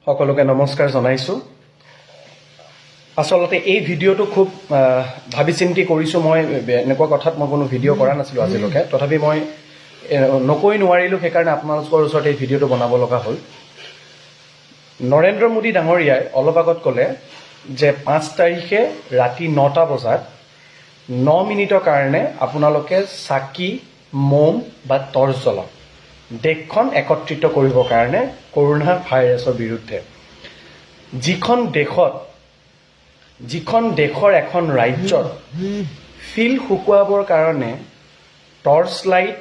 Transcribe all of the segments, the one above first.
সকলোকে নমস্কাৰ জনাইছোঁ। আচলতে এই ভিডিঅ'টো খুব ভাবি চিন্তি কৰিছোঁ মই। এনেকুৱা কথাত মই কোনো ভিডিঅ' কৰা নাছিলোঁ আজিলৈকে। তথাপি মই নকৈ নোৱাৰিলোঁ, সেইকাৰণে আপোনালোকৰ ওচৰত এই ভিডিঅ'টো বনাব লগা হ'ল। নৰেন্দ্ৰ মোদী ডাঙৰীয়াই অলপ আগত ক'লে যে 5 তাৰিখে ৰাতি 9টা বজাত 9 মিনিটৰ কাৰণে আপোনালোকে চাকি, মম বা টৰ্চ জ্বলাওক, দেশখন একত্ৰিত কৰিবৰ কাৰণে কৰোণা ভাইৰাছৰ বিৰুদ্ধে। যিখন দেশৰ এখন ৰাজ্যত ফিল্ড শুকুৱাবৰ কাৰণে টৰ্চ লাইট,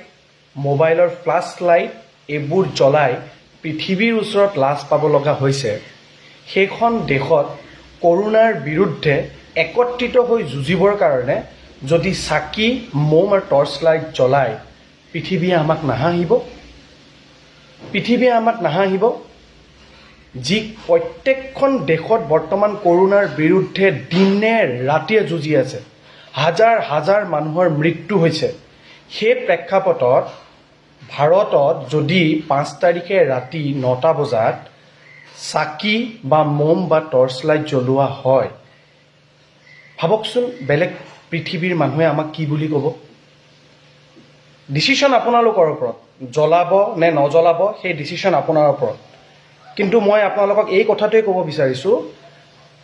মোবাইলৰ ফ্লাছ লাইট এইবোৰ জ্বলাই পৃথিৱীৰ ওচৰত লাজ পাব লগা হৈছে, সেইখন দেশত কৰোণাৰ বিৰুদ্ধে একত্ৰিত হৈ যুঁজিবৰ কাৰণে যদি চাকি, মম আৰু টৰ্চ লাইট জ্বলাই, পৃথিৱীয়ে আমাক নাহাঁহিব? পৃথিৱীয়ে আমাক নাহাঁহিব? যি প্ৰত্যেকখন দেশত বৰ্তমান কৰোণাৰ বিৰুদ্ধে দিনে ৰাতিয়ে যুঁজি আছে, হাজাৰ হাজাৰ মানুহৰ মৃত্যু হৈছে, সেই প্ৰেক্ষাপটত ভাৰতত যদি 5 তাৰিখে ৰাতি 9টা বজাত চাকি বা মম বা টৰ্চ লাইট জ্বলোৱা হয়, ভাবকচোন, বেলেগ পৃথিৱীৰ মানুহে আমাক কি বুলি ক'ব? ডিচিশ্যন আপোনালোকৰ ওপৰত, জ্বলাব নে নজ্বলাব সেই ডিচিশ্যন আপোনাৰ ওপৰত। কিন্তু মই আপোনালোকক এই কথাটোৱে ক'ব বিচাৰিছোঁ,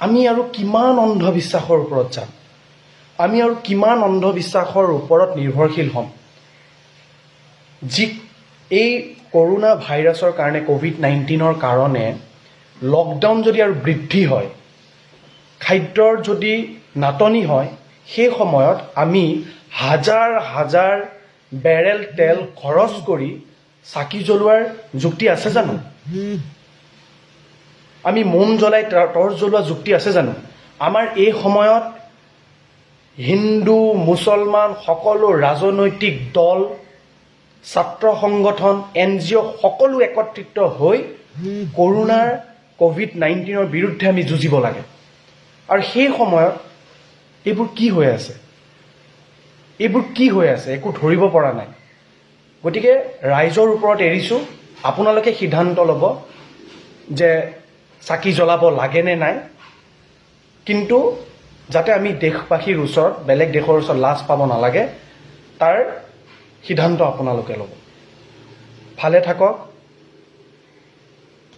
আমি আৰু কিমান অন্ধবিশ্বাসৰ ওপৰত যাম? আমি আৰু কিমান অন্ধবিশ্বাসৰ ওপৰত নিৰ্ভৰশীল হ'ম? যি এই কৰোণা ভাইৰাছৰ কাৰণে, ক'ভিড-19ৰ কাৰণে লকডাউন যদি আৰু বৃদ্ধি হয়, খাদ্যৰ যদি নাটনি হয়, সেই সময়ত আমি হাজাৰ হাজাৰ বেৰেল তেল খৰচ কৰি চাকি জ্বলোৱাৰ যুক্তি আছে জানো? আমি মোম জ্বলাই টৰ্চ জ্বলোৱা যুক্তি আছে জানো? আমাৰ এই সময়ত হিন্দু, মুছলমান, সকলো ৰাজনৈতিক দল, ছাত্ৰ সংগঠন, এনজিঅ' সকলো একত্ৰিত হৈ কৰোণাৰ, ক'ভিড-19ৰ বিৰুদ্ধে আমি যুঁজিব লাগে। আৰু সেই সময়ত এইবোৰ কি হৈ আছে? এইবোৰ কি হৈ আছে, একো ধৰিব পৰা নাই। গতিকে ৰাইজৰ ওপৰত এৰিছোঁ, আপোনালোকে সিদ্ধান্ত ল'ব যে চাকি জ্বলাব লাগে নে নাই। কিন্তু যাতে আমি দেশবাসীৰ ওচৰত, বেলেগ দেশৰ ওচৰত লাজ পাব নালাগে, তাৰ সিদ্ধান্ত আপোনালোকে ল'ব। ভালে থাকক।